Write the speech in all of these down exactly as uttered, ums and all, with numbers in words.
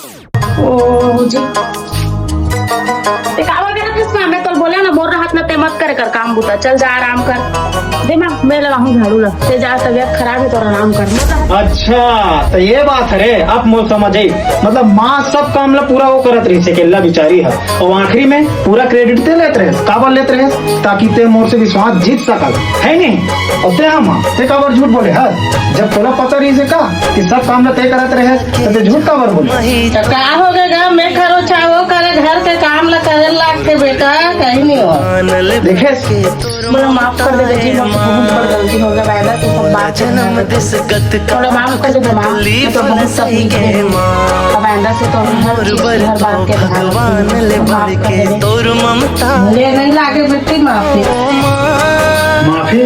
ओ जी, ते काबर करत हस ना? मैं तो बोले ना, मोर रहत ना, ते मत करे कर काम बूता, चल जा आराम कर। दे माँ, मैं लगाहूँ झाड़ू ला, ते जा, तबीयत खराब हे, तो आराम कर। अच्छा, तो ये बात हे रे, अब मोर समझ आई। मतलब माँ सब काम ला पूरा वो करत रहिस हे, अकेल्ला बिचारी हे, और आखिरी में पूरा credit ते लेत रहे। काबर लेत रहे? ताकि ते मोर से विश्वास जीत सकल, हे नहीं? और ते, हाँ माँ, ते काबर झूठ बोले हस? जब तोला पता रहिस हे का कि सब काम ला ते करत रहे, तो ते झूठ काबर बोले? तो का हो गे गा? मैं करो चाहे वो करे, घर के काम ला करे लागथे बेटा, कहीं नहीं हो। देखे? मोला माफ कर दे बेटी, मोर से बहुत बड़ गलती हो गे, अब आइंदा से सब बात के ध्यान रखहूँ। मोला माफ कर दे माँ, मैं तो बहुत तकलीफ में हूँ। अब आइंदा से तो हर चीज, हर बात के ध्यान रखहूँ। माफ कर दे। ले नहीं लागे बेटी माफी। माफी?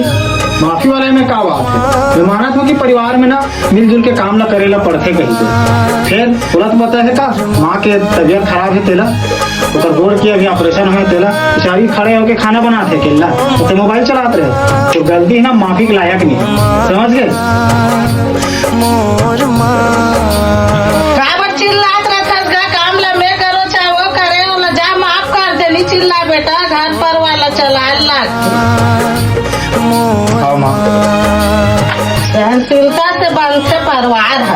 माफी वाले में का बात हे? मैं मानत हूँ कि परिवार में ना मिलजुल के काम ला करे ला पड़थे कहिके। फेर तोला तो पता हे का, माँ के तबीयत खराब हे तेला, ओकर गोड़ के अभी operation होय तेला, बेचारी खड़े होके खाना बनात हे अकेल्ला, तो ते mobile चलात रहे, तो गलती हे ना, माफी के लायक नहीं हे, समझ गे? काबर चिल्लात रहथस गा? काम ला मैं करो चाहे वो करे, ओला जा माफ कर दे, नहीं चिल्ला बेटा, घर पर वाला चलाए लाग। हाँ माँ। सहनशीलता से बनथे परिवार हे।